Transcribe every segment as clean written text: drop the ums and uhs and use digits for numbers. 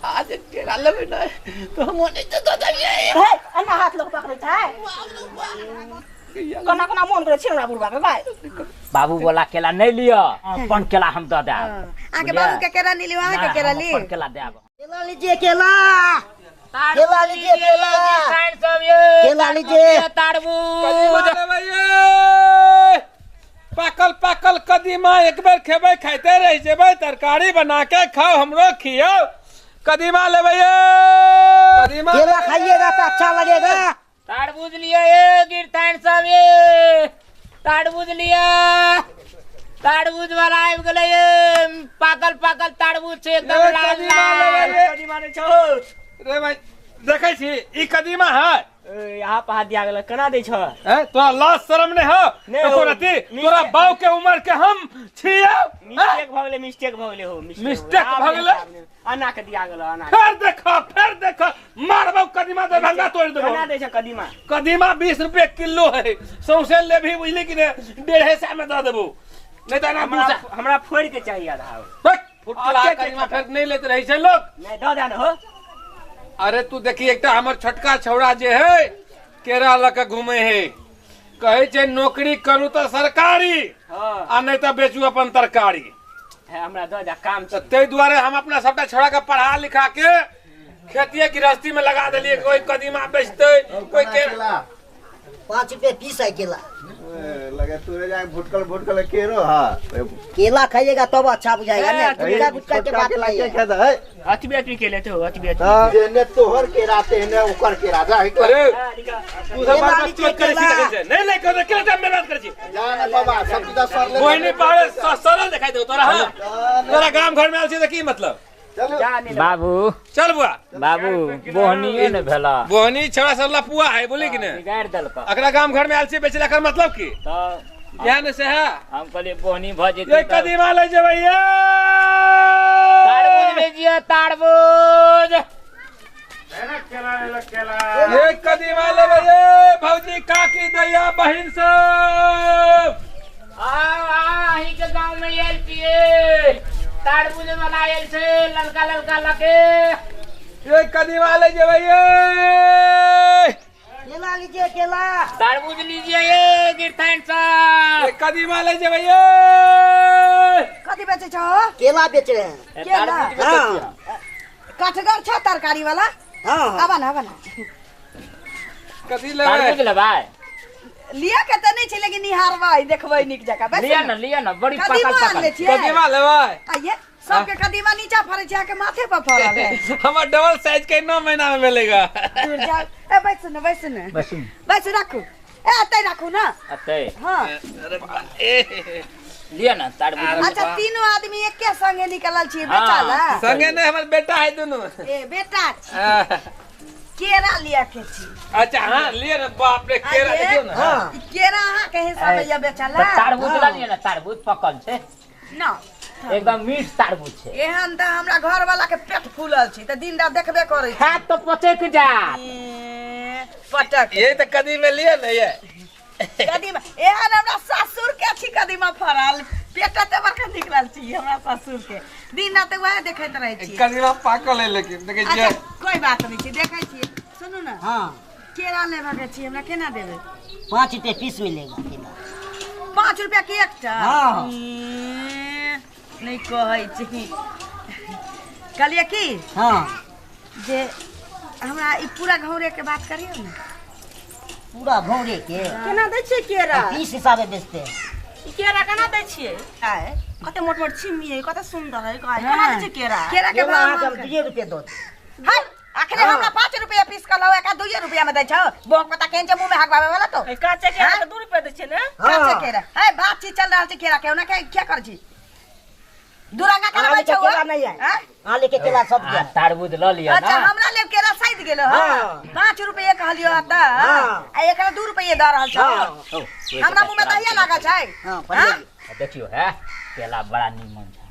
आज केरा लेबै ने तो हम ओने तो दऽ देलियै। हे, एना हाथ लोक पकड़ै छै? कोना कोना मोन करै छै हमरा बुढ़बा के भाई। बाबू वाला केला नहीं लिअ, अपन केला हम दऽ देब। अहाँके बाबू के केरा नहीं लियो, अहाँके केरा ली। अपन केला देब। केला लीजिए, केला, केला लीजिए, केला, केला लीजिए। तरबूज। पाकल पाकल कदीमा एक बेर खेबै, खाइते रहि जेबै। तरकारी बना के खाओ, हमरो खियाओ। कदीमा लेबै ये, कदीमा। केला खाइएगा तो अच्छा लगेगा। तरबूज लिया ये गिरथान सब, ये तरबूज लिया। तरबूज वाला आबि गेलै ये, पाकल पाकल तरबूज छै एकदम ये लाल कदीमा लाल। लेबै ये। कदीमा नहि छौ। रे भाई, देखै छी ई कदीमा है? ए, यहाँ पर हाथ दिया गेल, केना दै छ? हैं, तोरा लाज शरम नहीं हो? नहीं हो। एको रति तोरा बाऊ के उम्र के हम छियौ? मिस्टेक भऽ गेलै, मिस्टेक भऽ गेलै हो। मिस्टेक भऽ गेलै? अना के दिया गेल अना। फेर देखो, फेर देखो, मारबौ कदीमा, दरभंगा तोड़ देबौ। केना दै छ कदीमा? कदीमा 20 रुपए किलो है, सौंसे लेबही बुझली कि ने 150 में दऽ देबौ, नहीं तऽ एना हमरा 200। हमरा फोड़ि के चाहिए आधा। बक, फुटला अच्छा, कदीमा फेर नहीं लेते रहे छै लोग। नहि दऽ दे ने हो। अरे तू देखी, एकटा हमर छोटका छौड़ा जे है केरा लऽ के घूमे है, कहै छै नौकरी करू तऽ सरकारी आ नहीं तऽ बेचू अपन तरकारी। है, हमरा दऽ दे, काम तऽ छै। ताहि दुआरे हम अपना सबटा छौड़ा के पढ़ा लिखा के खेतिए गृहस्थी में लगा देलियै। कोई कदीमा बेचतै, कोई केरा। 5 रुपये पीस है केला। लगे तोरे जाए भुटकल भुटकल केरो। हाँ, केला खाइएगा तब अच्छा बुझाएगा ना, गुटका गुटका के बात नहीं है। खेदा है। अतबे अतबी के लेते हो, अतबे अतबी। जेने तोहर केरा तेने ओकर केरा, जा। अरे तू सब बात चोट करै छी तखन से नहीं ले के केला टाइम बर्बाद करै छी। जा ना बाबा, सब चीज सरले। बोहिनी पाड़े सरल देखाई दे तोरा। हां, तोरा गाम घर में आयल छी तऽ की मतलब? बाबू। चल बुआ। बाबू, बोहनिए ने भेला। बोहनी छड़ा सरला पुआ है, बोली कि ने? बिगाड़ देलक। अकरा गाम घर में आयल छी बेचला कर मतलब की? तऽ इएह ने से है। हम कहलिए बोहनी भऽ जेतै। ये कदीमा ले जेबै ये। तरबूज लीजिए, तरबूज। ये कदीमा लेबै ये, भौजी, काकी, दैया, बहिन सब। आओ आओ, अहीं के गांव में आयल छियै। तरबूज वाला आयल छै, ललका ललका लके। ये कदीमा ले जेबै ये। केला लीजिए, केला। तरबूज लीजिए ये गिरथान साहब। ये कदीमा ले जेबै ये। कथी बेचै छहो? केला बेच रहे हैं। केला? तरबूज बेचै छियै। कठगर छौ तरकारी वाला? हाँ। आबा ना, आबा ना। कथी लेबै? तरबूज लेबै? लिअ के तऽ नहि छै, लेकिन निहारबै, देखबै नीक जकाँ। बैस लिअ ने। ने, लिअ ने, बड़ी पाकल कदीमा पाकल। आनले छियै? कदीमा लेबै? आइये सबके कदीमा नीचा फड़ै छै, अहाँके माथे पर फड़ल है। हमर डबल साइज के 9 महीना में मिलेगा। दूर जाउ। ए, बैसू ने, बैसू ने। बैसू। बैसू, राखू। ए, एतै राखू ने। एतै। हाँ। अरे बा, ए लिअ ने तरबूज। अच्छा, तीनों आदमी एके संगे निकलल छियै हाँ। बेचा ला? संगे नहीं, हमर बेटा है दुनू। ए बेटा छी। केरा लिया के छी। अच्छा हाँ, लिए ना। बाप रे, केरा आइये। देखियो ना। हाँ। ई केरा अहाँ के हिसाब ये बेचा ला? तऽ तरबूज लऽ लिअ ने, तरबूज पकल छै। ना। एकदम मीठ तरबूज छै। एहन तऽ हमरा घर वाला के पेट फूलल छै तऽ दिन रात देखबे करै छै। खायब तऽ पचैक जायत। ए, पटक। ये तो कदीमे लिए ना ये। कदीमा एहन हमरा ससुर के छी कदीमा फड़ल, पेट एते बड़का निकलल छी हमरा ससुर के, दिन रात वएह देखैत रहै छी। कदीमा पाकल है, लेकिन देखै छियै। अच्छा, कोई बात नहीं छै, देखै छियै। सुनू ने। हाँ। केरा लेबऽ के छी हमरा, केना देबै? 5 रुपये पीस मिलेगा केला। 5 रुपया के एकटा? हाँ। ई, नहि कहै छी। कहलियै की हाँ। जे हमरा ई पूरा घौरे के बात करियौ ने। पूरा घौरे के? केना दै छियै केरा? पीस हिसाबे बेचते हैं। ई केरा केना दै छियै? आय। कते मोट मोट छिमी है, कते सुंदर है। केना दै छियै केरा? केरा के केला भाव? अहाँके हम 2 रुपये दऽ देब। है, अखने हमरा 5 रुपया पीस कऽ लाओ, एकरा 2 रुपया में दै छौ। बोक पता केहन छै, मुंह में हगबावे वाला तो। ए, काचे केरा के 2 रुपया दै छियै ने? काचे केरा है। बातचीत चल रहल छै केरा के, ओना के क्या कर छी? दुरंगा अहाँ करबै लेके छौ? केला नहीं है। आँय? अहाँ लेके केला सब आ गया। तरबूज लऽ लिअ अच्छा ने। हमरा लेल केरा सैद गेलो। हँ। हाँ। 5 रुपये कहलियो त हाँ। आ एकरा 2 रुपये दऽ रहल छौ। हाँ। हौ, ओहि हमरा मुंह में दहिया लागल छै। हाँ, हाँ? पहिले। देखियौ है, केला बड़ा नीमन छै।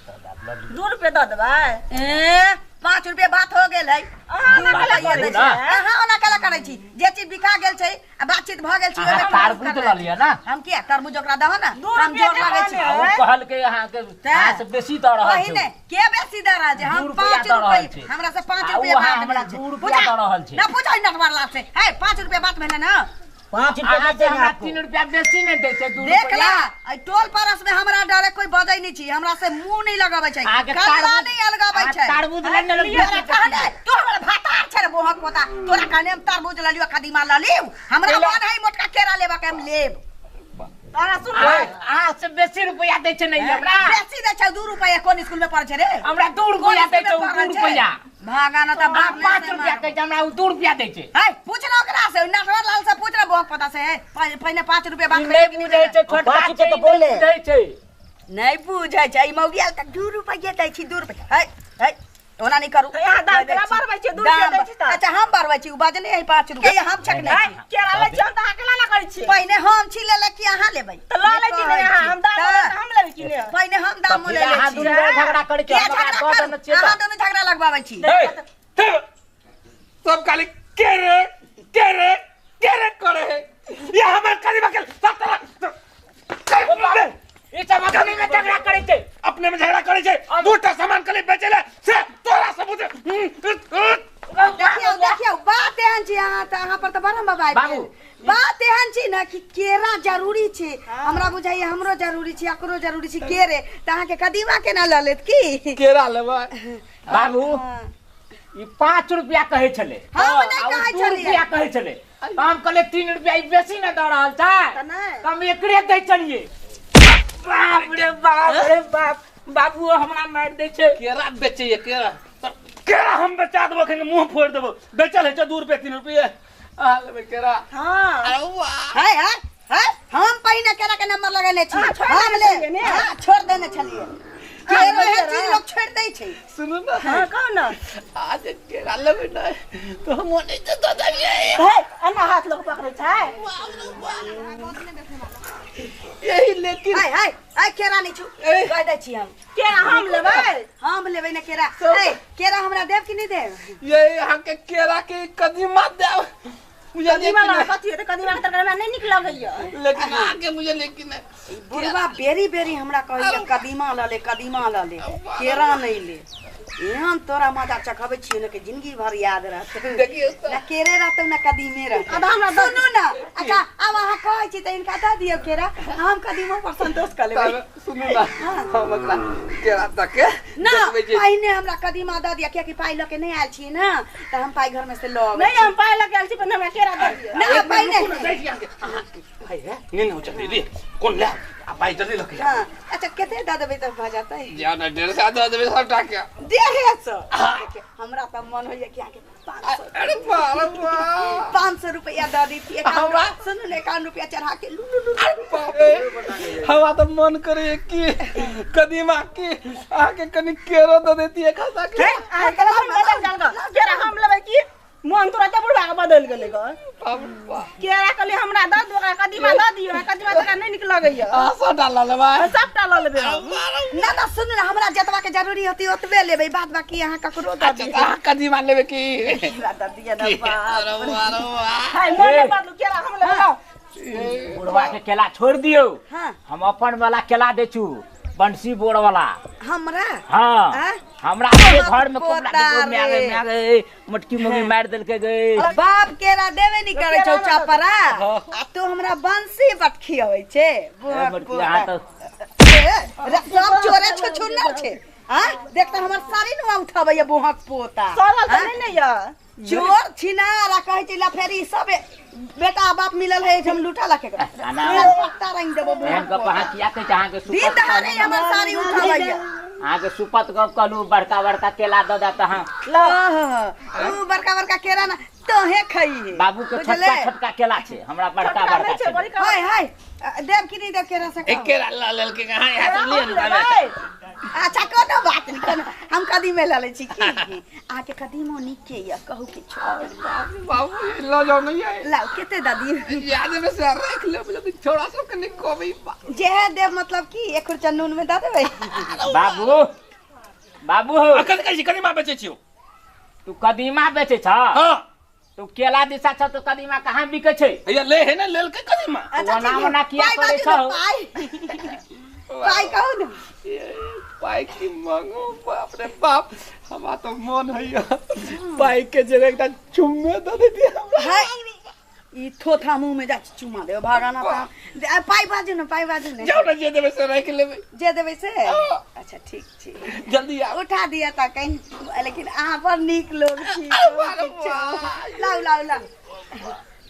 तऽ लऽ लिअ। 2 रुपया दऽ देबै। ए, 5 रुपये बात हो गेल है। अहाँ दू ओना रुपया केला दै करै छै। छियै? अहाँ ओना केला करै छी जे चीज बिका गेल छै आ बातचीत भऽ गेल छै अहाँ ओहिमे खराब तरबूज करना लऽ लिअ ने। हम किया तरबूज ओकरा दहो ना दू रुपया कमजोर के लागै छै आ ओ कहलकै अहाँके अहाँ से बेसी दऽ रहल वही छै ने के बेसी दऽ रहल छै दू हम रुपया 5 दऽ रहल रुपया छै। हमरा से 5 आ ओ रुपया अहाँ बात हमरा भेल छै दू रुपया पूछा दऽ रहल छै। ना पूछो नटवर लाल से हे 5 रुपया बात भेलै ना 5 रुपया अहाँ नहीं से देंगे हमरा आपको 3 रुपया बेसी नहि दै छै 2 देख रुपया ला एहि टोल पड़ोस में हमरा डरे कोई बजै नहीं छी हमरा से मुंह नहीं लगाबै छै अहाँके कल्ला तरबूज- नहीं अलगाबै अहाँ छै तरबूज लऽ लेलहुँ, तोरा कहने तू हमरा भातार छै रे बोहक पोता तोरा कहने हम तरबूज लऽ लियो कदीमा लऽ लियो हमरा मन है मोटका केरा लेबा के हम लेब तोरा सुन अहाँ से बेसी रुपया दै छै नहि हमरा बेसी दै छै 2 रुपया कोन स्कूल में पढ़ै छै रे हमरा 2 रुपया दै छै ओ 2 रुपया भागा न त बाप 5 रुपया दै छै हमरा ओ 2 रुपया दै छै है पूछ ना ओकरा से नटवर लाल से पूछ ना बोहक पोता से है पहिने 5 रुपया बात ई नहि बुझै छै छोटका पाँच छै रुपया ई तऽ बोले। नहि बुझै छै नहीं बुझै छै ई मौगी आयल तऽ 2 रुपया दै छी 2 रुपया है है ओना नहीं करू तऽ यहाँ दाम केना बढ़बै छियै? 2 रुपया दै छी तऽ। अच्छा हम बढ़बै छी उ बजने है 5 रुपया हम छकने है छी केरा लै छी हम तऽ अहाँ केला ना करै छी पहिने हम छी लेले कि अहाँ लेबै तऽ लऽ लै छी ने अहाँ हम दाम तऽ बोलबै तऽ हम लेबै कि ने पहिने हम तऽ दाम फिर ले अहाँ छी दुनू गोरे झगड़ा करै छी किया हम ओकरा झगड़ा दऽ करू? देने छियै अहाँ तऽ दुनू झगड़ा लगबाबै छी ए, ते, सब खाली केरे केरे केरे करे है ये हमर कदीमा के सब तरह ई सब अपने में झगड़ा करै छै अपने में झगड़ा करे छै दूटा सामान खाली बेचे ले से तोरा सबूत देखियौ देखियौ बात एहन छै अहाँ तऽ अहाँ पर तऽ बड़ हम बाबा बाबू। बात एहन छै ने कि केरा जरूरी छै हमरा बुझाइए हमरो जरूरी छै एकरो जरूरी छै केरे तऽ अहाँके कदीमा केना लऽ लेत की केरा लेबै बाबू ई 5 रुपया कहै छलै हम नहि आ ओ कहै 2 छलियै। रुपया कहै छलै तऽ हम कहलियै 3 रुपया ई बेसी ने दऽ रहल छै तऽ नहि। तऽ हम एकरे दै छलियै बाप रे बाप रे बाप बाबू हमरा मारि दै छै केरा बेचैए केरा केरा हम बेचा देबो एखन मुंह फोड़ि देबो बेचल होइ छै 2 रुपये 3 रुपये आ लेबै केरा हाँ अरे वाह है है है हम पहिने केरा के नंबर लगेने छी अहाँ छोड़ि हम देने ले छलियै ने? हाँ, छोड़ देने छलियै केरो एहन चीज लोग छोड़ि दै छै सुनू ना हाँ कहू ना आज केरा लेबै ने तो हम ओने से दऽ देलियै है एना हाथ लोग पकड़ै छै यही लेकिन है है है केरा नहीं छू ए। कह दै छी हम केरा हम लेबै हम लेबै ने केरा ए केरा हमरा देब कि नहीं देब यही अहाँके केरा के कदीमा देब बुझलियै कदीमा कि वाला नहि? कथी हेतै कदीमा के तरकारी हमरा नहि नीक लगैया लेकिन अहाँके बुझलियै कि नहि बुढ़वा बेरी बेरी हमरा कहैया कदीमा लऽ ले कदीमा लऽ ले केरा नहीं ले एहन तोरा मजा चखबै छियै ने कि जिंदगी भर याद रहतौ देखियौ तऽ। ना केरे रहतौ ना कदीमे रहतौ आब हमरा दऽ सुनू ना अच्छा आब अहाँ कहै छी तऽ हिनका दऽ दियौ केरा हम कदीमो पर संतोष कऽ लेबै तब सुनू ना हम ओकरा केरा दऽ के ना देखबै जे पहिने हमरा कदीमा दऽ दिअ कियाकि पाइ लऽ के नहि आयल छियै ने तऽ हम पाइ घरमे से लऽ अबै नहि हम पाइ लऽ के आयल छी पहिने हमरा केरा दऽ दिअ ना एक मिनट पहिने रुकू ना, जाइ छी अहाँके अहाँके पाइ है नहि नहि जल्दी दे कोन ले आ पाइ जल्दी लऽ के जा हाँ अच्छा कते दऽ देबै तऽ भऽ जेतै जाउ ने 150 दऽ देबै सबटा के 150 देखियौ, हमरा तऽ मन होइए कि अहाँके 500 अरे बाप रे बाप 500 रुपया दऽ दैती हमरा? सुनू ने 51 रुपया चढ़ा के लू लू लू अरे बाप रे हमरा तऽ मन करैए कि कदीमा के अहाँके कनि केरो दऽ देती एक हसा के अहाँ केरा हम बदल गेल ग केरा हम लेबै की मन तुरंते बुढ़वा के बदलि गेलै ग बाप रे बाप केरा कहलियै हमरा दऽ दियौ ओकरा कदीमा दऽ दियौ हमरा कदीमा तोरा नहि नीक लगैया अहाँ सबटा लऽ लेबै सबटा लऽ लेबै हम ना ना सुनू ने हमरा जतबा के जरूरी होती ओतबे लेबै बाद बाकी अहाँ ककरो दऽ अच्छा दियौ तऽ अहाँ कदीमा लेबै की हमरा दऽ दिअ ने बाप अरे वाह अरे वाह हाय मन नहि बदलू केरा हम लेबै लऽ बुढ़वा के केला छोड़ दियौ हाँ। हम अपन वाला केला दै छु बंसी बोर वाला हमरा हाँ आँ? हमरा अपने घर में पोता कोबरा देखो रे। माय गे माय गे मोटकी मुगी मारि देलकै गे बाप केरा देबे नहीं करे छौ चपरा आ तू हमरा बंसी बट खियाबै छे ए, बुढ़क मोटकी पोता। अहाँ तऽ ए, रे, सब चोरे छुछुन्नर छे हाँ देख त हमर साड़ी नुआ उठाबैया बुहक पोता सड़ल तऽ हाँ? नहि ने यऽ चोर छिनार आ कहै छै लफेरी सब बेटा बाप मिलल है हम लूटा लके पत्ता रंग देबो एहन गप अहाँ किया कहै छी अहाँके दिन सुपत दहाड़े हमर साड़ी उठाबैया अहाँके सुपत गप कहलू बड़का बड़का केला दऽ देत अहाँ ऊ बड़का बड़का केरा ना तोहे खइहे बाबू के बुझले छोटका छोटका केला छै हमरा बड़का छोटका बड़का नहि छै छै बड़ी हाय हाय देव कि नहीं देव केरा से एक केरा लऽ लेलकै अहाँ इएह सब लिअ ने लेबै अच्छा कोनो बात नहीं कोनो हम कदीमे लऽ लै छी की अहाँके कदीमो नीके यऽ कहू किछु बाबू लऽ जाउ नहीं है लाउ कते दऽ दियौ याद में से राख लेब लेकिन छोड़ा सब के नहीं कहबै जे है देव मतलब की एक खुर्चा नून में दऽ देबै बाबू बाबू हो अखन कहै छी कदीमा बेचै छियौ तू कदीमा बेचै छ हाँ तू केला दिशा छ तो कदीमा कहाँ बिकै छै? हैया ले है ना लेलकै कदीमा। अच्छा, ओना ठीक है। ओना किया पाइ करै बाजू ने, छौ? पाइ पाइ कहू ने। ये पाइ की मांगो, बाप रे बाप, हमरा तो मन हैया पाइ के जगह एकटा चुम्मे दऽ देती हमरा। है ई थोथा मुंह में जा चुमा देब भागाना ता। पाइ बाजू ने, पाइ बाजू ने। जाउ ने, जे देबै से राखि लेबै। जे देबै से? अच्छा ठीक छै। जल्दी आउ। उठा दिया ता कहीं, लेकिन अहाँ बड़ नीक लोग छी। लाउ लाउ लाउ,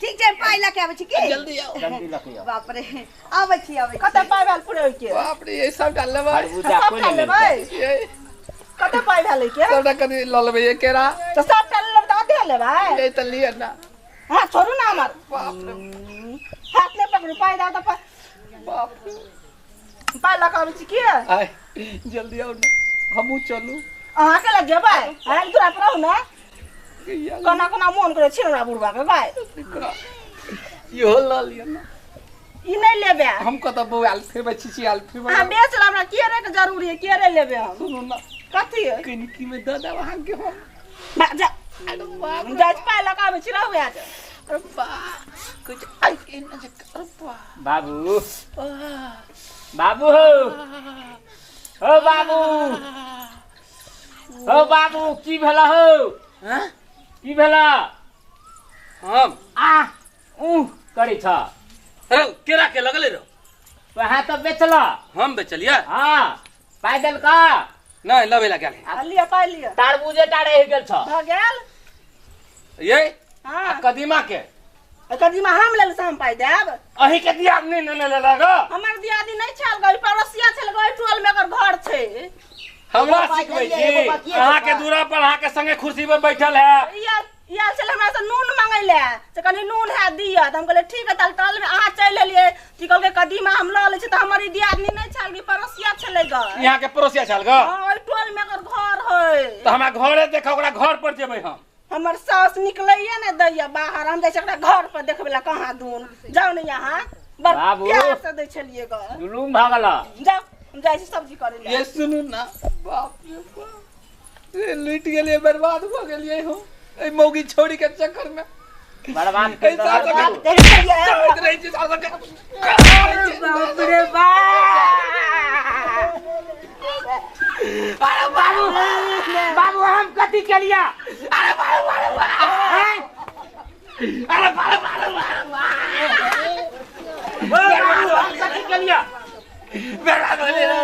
ठीक छै, पाइ लऽ के आबै छी की? जल्दी आउ। जल्दी लऽ के आउ। बाप रे, आबै छी आबै छी। कते पाइ भेल पूरे के? बाप रे, ये सबटा लेबै। खरबूजा कोइ सबटा नहि लेबै? लेलकै। ये कते पाइ भेल के? सबटा कनि लऽ लेबै, ये केरा। तऽ सबटा लेबै तऽ आधे लेबै। ये तऽ लिअ ना। हाथ छोड़ू ना हमर। बाप रे। हाथ नहि पकड़ू, पाइ दऽ तऽ बाप रे, पाइ लऽ कऽ आबै छी की? आय जल्दी आउ ने, हमहूँ चलू। अहाँ के लग जेबै? अहाँ दूरा पर रहू ने। कोना कोना मोन करै छी हमरा बुढ़बा के गाय। इहो लऽ लिअ ने। ई नहि लेबै। हम कतऽ बौआल फिरबै, छिछियाल फिरबै। अहाँ बेच लेब, हमरा केरे के जरूरी है, केरे लेबै हम। सुनू ना। कथी? कनिकी में दऽ देब अहाँके हम। जा अरे बाप रे। जाइ छी, पाइ लऽ कऽ आबै छी, रहू आज। अरे बाप, कुछ आई के न जे, अरे बाप। बाबू बाबू हो, हो बाबू, हो बाबू, की भेला हो? हैं? की भेला? हम आ ऊ करै छ। अरे केरा के लगले रहो। वहाँ तऽ बेचल। हम बेचलियै? हाँ, पाइ देलका? नहीं, लबे ला गेल। आ लिअ, पाइ लिअ। तरबूजे टा रहि गेल छ। भऽ गेल। ये हाँ। आ कदीमा के? आ कदीमा हम लेलहुँ से हम पाइ देब? अही के दियादनी ने लेलक? हमर दियादनी नहि छल गई, पड़ोसिया छल गई, टोल में एकर घर छै। हमरा एगो पाइ सिखबै देलियै, छी? एगो बाकिए छै अहाँ के पाइ। दूरा पर अहाँ के संगे कुर्सी पर बैठल है। ई आयल छलै हमरा से नून मांगै लए, से कनि नून है दिअ, तऽ हम कहलियै ठीक है। तल तल में अहाँ चलि एलियै की कहलकै कदीमा हम लऽ लै छी। तऽ हमर ई दियादनी नहि छल, ई पड़ोसिया छलै ग। यहाँ के पड़ोसिया छल ग? हँ, ओहि टोल में एकर घर है। तऽ हमरा घरे देख, ओकरा घर पर जेबै हम। हमर सास निकलैये ने दैया बाहर, हम जाइ छी ओकरा घर पर देखबै लए। कहाँ दून जाउ ने यहाँ बड़ बाबू। प्यार से दै छलियै ग। जुलूम भऽ गेल। जाउ, हम जाइ छी सब्जी करै लए। ये सुनू ना, बाप रे बाप, ये लूटि गेलियै, बर्बाद भऽ गेलियै हम एहि मौगी छौड़ी के चक्कर में। बर्बाद एहि साल कर सबके देलक। चढ़ैत रहै छी, साल सबके। बाप रे बाप, अरे बाबू बाबू, हम कथी केलिया? अरे बाबू बाबू, हैं? अरे बाबू बाबू बाबू, हम कथी केलिया? बर्बाद भऽ गेलियै रे,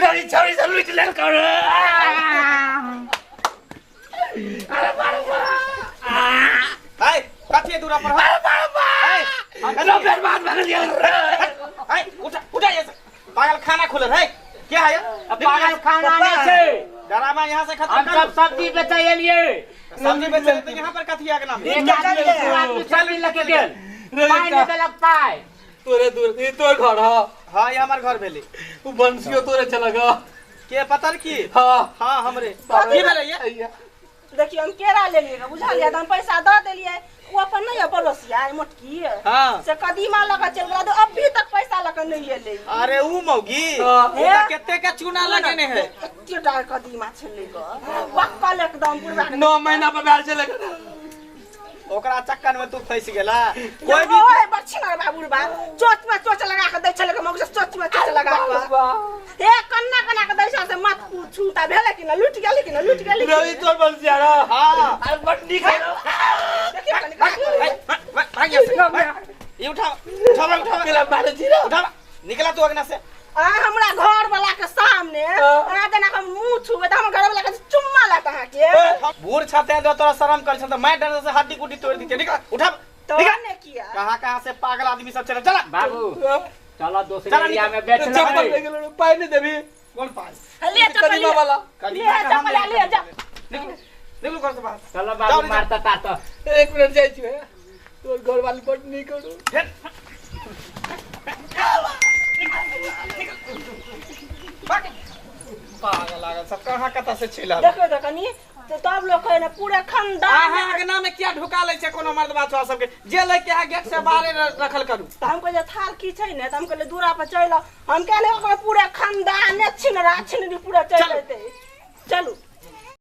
रवि छौड़ी सब लूटि लेलकौ रे। अरे बाबू, हाय, कथी है दूरा पर? अरे बाबू, अरे बर्बाद भऽ गेलियै रे। हाय, उठा उठा, ये पागल खाना खुलल है क्या है? पागल खाना नहीं छै। डरामा यहाँ से खत्म हम कर। सब सब्जी बेचै एलियै। सब्जी बेचे तो यहाँ पर कथी आगना में? एक आदमी दू आदमी सब्जी लके गेल, पाइ नहि देलक पाइ। तोरे दूर ई तोर घर ह? हाँ, ये हमार घर भेली। उ बंसियो तोरे चल ग? के पता की? हाँ। हाँ, हमरे की भेलै ये? देखियौ, हम केरा लेलियै ग, बुझलियै? तऽ हम पैसा दऽ देलियै। ओ अपन नहि यऽ पड़ोसिया, ई मोटकी, हाँ। से कदीमा लऽ कऽ चलि गेला, तऽ अभी तक पैसा लऽ कऽ नहि एलै। अरे ऊ मौगी? हाँ। ऊ तऽ कते के चूना लगेने है। एतेटा कदीमा छलै ग, पक्कल एकदम बुढ़बा के। 9 महीना पर भेल छलै। ओकरा चक्कर में तू फंस गेला कोई भी। ओए बच्ची ना बुढ़बा चोच में चोच लगा के दै छलै ग, मौगी से चोच में चोच लगा के हे कन्ना कन्ना के दै छल से मत पूछू। ता भेलै कि न लुटि गेलै कि न लुटि गेलै कि रवि न? तोर बंसिया रे? हाँ। अरे बड नीक है। देखियौ कनि। भाग, भाग, भाग, भाग यहाँ से, भाग। ये उठा उठा उठा। केला मारे छी रे। उठा, निकला तू अगना से। आ हमरा घर वाला के सामने अहाँ जेना हम मुँह छुबै तऽ हमर घर वाला के चुम्मा लेत अहाँके। बूढ़ छते दो तोरा शर्म कर छन त मैं डर से हड्डी कुटी तोड़ दीते। निकल, उठा। तो निकल। ने किया कहाँ कहाँ से पागल आदमी सब चले चला। बाबू, चलो दोसरे चला। एरिया में बेच चप्पल लेबै। ले गेलो रे, पाइ नहि देबही? कौन पास? ले चप्पल। कदीमा वाला। ले चप्पल, ले जा। निकलो निकलो घर से बाहर। चलो जाओ बाबू, रे, मारता ताता। एक मिनट, जाइ छी। तोर घर वाली बड नीक हौ। फिर पागल लागल सब कहाँ कतऽ से चलि आबै। देखियौ तऽ कनि तऽ तब लोक कहै ने पूरा खानदान। अहाँ अंगना में किया ढुका लै छै कोनो मर्दबा छुआ सबके जे लै के अहाँ गेट से बाहरे रखल करू। तऽ हम कहलियै थाल की छै ने, तऽ हम कहलियै दूरा पर चलि आउ। हम कहलियै ओकर पूरा खानदाने छिनरा छिनरी पूरा चलि चलू। एतै। चलू।